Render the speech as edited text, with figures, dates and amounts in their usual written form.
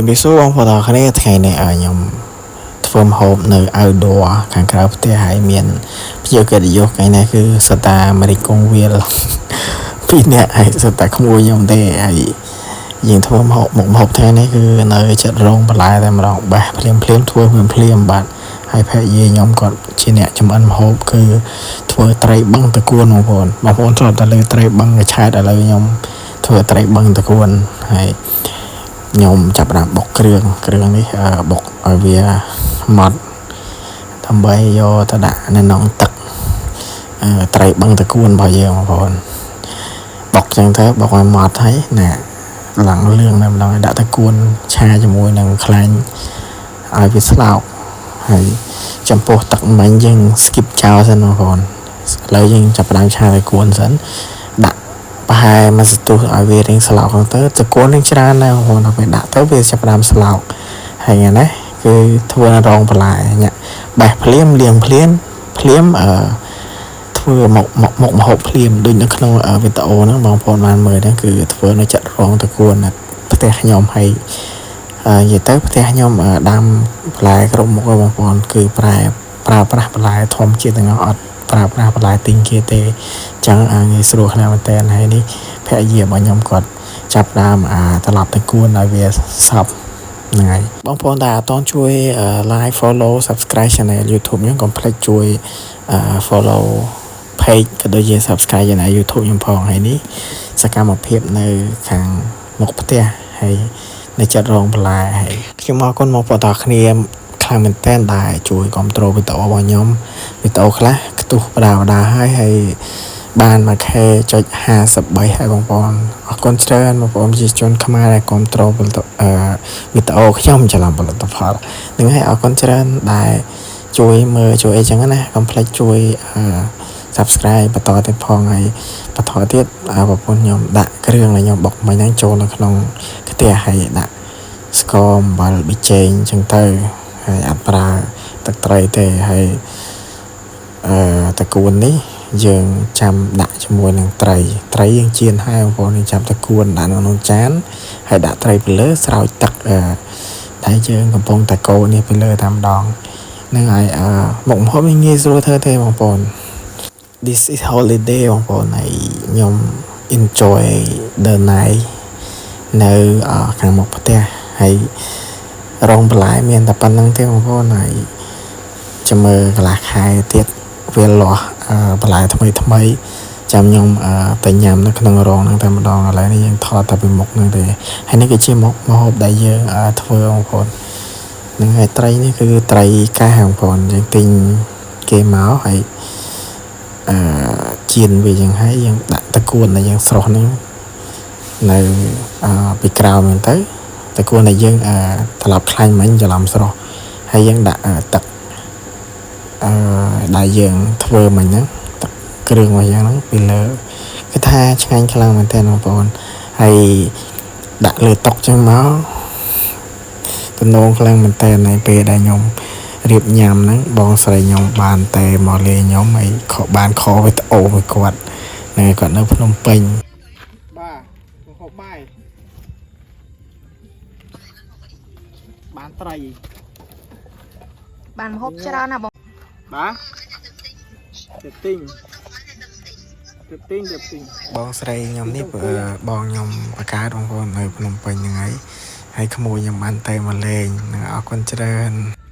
ជំរាបសួរបងប្អូនទាំងអស់គ្នាថ្ងៃនេះខ្ញុំធ្វើម្ហូបនៅ outdoor ខាងក្រៅផ្ទះហើយមានភ្ញៀវកិត្តិយសថ្ងៃនេះគឺសតាអាមេរិកកុងវាលពីរនាក់ហើយសតាក្មួយខ្ញុំទេហើយយើងធ្វើម្ហូបមុខម្ហូបថ្ងៃនេះគឺនៅចិត្តរោងបន្លែតែម្ដងបេះភ្លាមភ្លាមធ្វើភ្លាមភ្លាមបាទហើយភរិយាខ្ញុំគាត់ជាអ្នកចម្អិនម្ហូបគឺធ្វើត្រីបឹងតកួនបងប្អូនបងប្អូនធ្លាប់តែលើត្រីបឹងកឆែតឥឡូវខ្ញុំធ្វើត្រីបឹងតកួនហើយខ្ញុំចាប់ផ្ដើមបុកគ្រឿងគ្រឿងនេះបុកឲ្យវាម៉ត់ដើម្បីយកទៅដាក់នៅក្នុងទឹកត្រីបឹងតកួនរបស់យើងបងប្អូនបុកចឹងទៅបុកឲ្យម៉ត់ហើយណាឡើងលឿងតែម្ដងឲ្យដាក់តកួនឆាជាមួយនឹងខ្លាញ់ឲ្យវាស្លោកហើយចំពោះទឹកមិញយើង skip ចោលសិនបងប្អូនឥឡូវយើងចាប់ផ្ដើមឆាតកួនសិនដាក់ប្រហែលមួយសន្ទុះឲ្យវារៀងស្លោកហ្នឹងទៅតកួននឹងច្រើនណាស់បងប្អូនដល់ពេលដាក់ទៅវាចាប់ផ្ដើមស្លោកហើយថ្ងៃនេះគឺធ្វើរងបន្លែញាក់បេះភ្លាមលាងភ្លាមភ្លាមអឺធ្វើមកមកមុខម្ហូបភ្លាមដូចនៅក្នុងវីដេអូហ្នឹងបងប្អូនបានមើលហ្នឹងគឺធ្វើនៅចាក់រងតកួននៅផ្ទះខ្ញុំហើយនិយាយទៅផ្ទះខ្ញុំដាំបន្លែគ្រប់មុខបងប្អូនគឺប្រែប្រើប្រាស់បន្លែធម្មជាតិទាំងអស់អត់ប្រើប្រាស់បន្លែទិញគេទេអញ្ចឹងងាយស្រួលខ្លាំងមែនតើហើយនេះភរិយារបស់ខ្ញុំគាត់ចាប់ផ្ដើមអាត្រឡប់ទៅគួនឲ្យវាសប់ហ្នឹងហើយបងប្អូនដែលអត់ទាន់ជួយ like follow subscribe channel YouTube ខ្ញុំកុំភ្លេចជួយ follow page ក៏ដូចជា subscribe channel YouTube ខ្ញុំផងហើយនេះសកម្មភាពនៅខាងមុខផ្ទះហើយនៅចិត្តរងបន្លែហើយខ្ញុំអរគុណមកបងប្អូនគ្នាខ្លាំងមែនតើដែលជួយគ្រប់គ្រងវីដេអូរបស់ខ្ញុំវីដេអូខ្លះខ្ទុះបដាបដាហើយហើយបាន 1K ចុច53ហើយបងប្អូនអរគុណច្រើនបងប្អូនប្រជាជនខ្មែរដែលគ្រប់គ្រងវីដេអូខ្ញុំច្រឡំផលិតផលនឹងហើយអរគុណច្រើនដែលជួយមើលជួយអីចឹងណាកុំភ្លេចជួយអឺ subscribe បន្តទៀតផងហើយបន្តទៀតប្រពន្ធខ្ញុំដាក់គ្រឿងដែលខ្ញុំបុកមិញហ្នឹងចូលនៅក្នុងខ្ទះហើយដាក់ស្ករអំបិលប៊ីចេងចឹងទៅហើយអត់ប្រើទឹកត្រីទេហើយអឺតកួននេះយើងចាំដាក់ជាមួយនឹងត្រីត្រីយើងចៀនហើយបងប្អូនយើងចាំតកួនដាក់នៅក្នុងចានហើយដាក់ត្រីពីលើស្រោចទឹកអឺដែលយើងកំពុងតែកូរនេះពីលើតែម្ដងហ្នឹងហើយអឺមុខម្ហូបនេះងាយស្រួលធ្វើទេបងប្អូន This is holiday បងប្អូនហើយខ្ញុំ enjoy the night នៅខាងមុខផ្ទះហើយរោងបន្លែមានតែប៉ុណ្្នឹងទេបងប្អូនហើយចាំមើលកន្លះខែទៀតវាលាស់បន្លែថ្មីថ្មីចាំខ្ញុំទៅញ៉ាំនៅក្នុងរោងហ្នឹងតែម្ដងឥឡូវនេះយើងថតតែពីមុខហ្នឹងទេហើយនេះគឺជាមុខម្ហូបដែលយើងធ្វើបងប្អូននឹងហើយត្រីនេះគឺត្រីកែះបងប្អូនយើងទិញគេមកហើយអឺចៀនវាយ៉ាងហើយយើងដាក់តកួនដែលយើងស្រុះហ្នឹងនៅអឺពីក្រោមហ្នឹងទៅតកួនដែលយើងអឺត្រឡប់ខ្លាញ់មិញច្រឡំស្រុះហើយយើងដាក់ទឹកអឺដែលយើងធ្វើមិញហ្នឹងទឹកគ្រឿងរបស់យើងហ្នឹងពីលើគឺថាឆ្ងាញ់ខ្លាំងមែនទែនបងប្អូនហើយដាក់លើតុចឹងមកទំនងខ្លាំងមែនទែននៅពេលដែលខ្ញុំរៀបញ៉ាំហ្នឹងបងស្រីខ្ញុំបានតែមកលេងខ្ញុំហើយខបានខវីដេអូមួយគាត់ហ្នឹងគាត់នៅភ្នំពេញ បាទហូបបាយបានត្រី បានម្ហូបច្រើនណាស់បង បាទទៅទិញទៅទិញទៅទិញ បងស្រីខ្ញុំនេះបងខ្ញុំបកើតបងប្អូននៅភ្នំពេញហ្នឹងហើយហើយក្មួយខ្ញុំបានតែមកលេងនឹងអរគុណច្រើន។